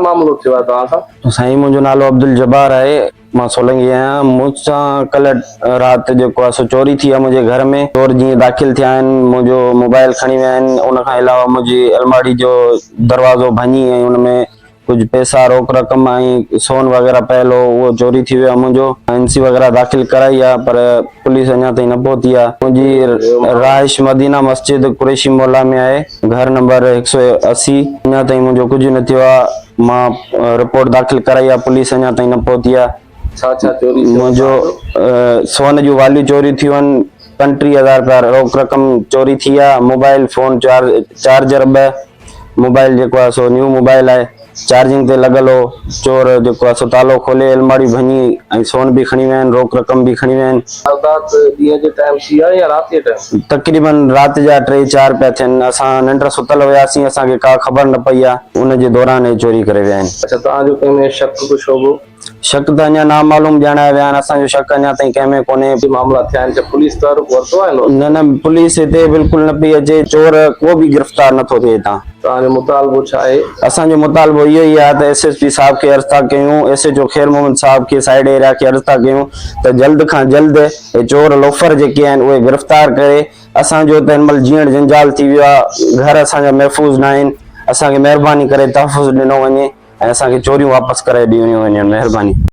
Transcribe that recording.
معاملو ٿيو آهي توهان سان؟ سائين منهنجو نالو عبدالجبار آهي مان سولنگي آهيان مون سان ڪلهه رات جيڪو آهي سو چوري ٿي آهي منهنجي گهر ۾ چور جيئن داخل ٿيا آهن منهنجو موبائل کڻي ويا آهن ان کان علاوه منهنجي الماڙي جو دروازو ڀڃي ۽ ان ۾ ڪجهه پئسا روڪ رقم ۽ سون وغيره پيل هو اهو چوري ٿي ويو آهي منهنجو اين سي وغيره داخل ڪرائي آهي پر پوليس اڃا تائين نه پهتي آهي منهنجي رهائش مدينه مسجد قريشي محلا ۾ آهي گهر نمبر 180 اڃا تائين منهنجو ڪجهه نه ٿيو آهي مان رپورٽ داخل ڪرائي آهي پوليس اڃا تائين نه پهتي آهي ڇا ڇا چوري ٿيو منهنجو سون جون واليون چوري ٿيون آهن 35 هزار رپيا روڪ رقم چوري ٿي آهي موبائل فون چارجر ٻه موبائل جيڪو آهي سو نيو موبائل آهي چارجنگ تي لڳل هو چور جيڪو آهي سو تالو کولي الماڙي ڀڃي ۽ سون به کڻي ويا آهن روڪ رقم به کڻي ويا آهن. واردات ڏينهن جي ٽائيم ٿي آهي يا رات جي ٽائيم؟ تقريبن رات جا ٽي چار پيا ٿين اسان ننڊ ستل هياسين اسان کي ڪا خبر نه پئي آهي ان جي دوران هي چوري ڪري ويا آهن. اڇا توهان جو ڪنهن ۾ شڪ ڪو شعبو؟ شڪ ته اڃا نامعلوم ڄاڻايا ويا آهن، اسان جو شڪ اڃا تائين ڪنهن ۾ ڪونهي. جي معاملا ٿيا آهن ڇا پوليس تحرڪ ورتو آهي ان وقت؟ نه نه پوليس هتي بلڪل نه پئي اچي، چور ڪو به گرفتار نه ٿو ٿئي هتان. توهان جو مطالبو ڇا آهي؟ اسان جو مطالبو اهو ئي آهي ته ايس ايس پي صاحب کي عرض ٿا ڪيون، ايس ايڇ او خير محمد صاحب کي سائيڊ ايريا کي عرض ٿا ڪيون ته جلد کان جلد اهي چور لوفر جيڪي آهن اهي گرفتار ڪري اسان جو ته هن مهل جيئڻ جنجال ٿي ويو آهي، گهر اسان جا محفوظ ناهن، اسان کي مهرباني ڪري تحفظ ڏنو وڃي. ۽ اسان کي چوريون واپس ڪرائي ڏنيون وڃن مهرباني.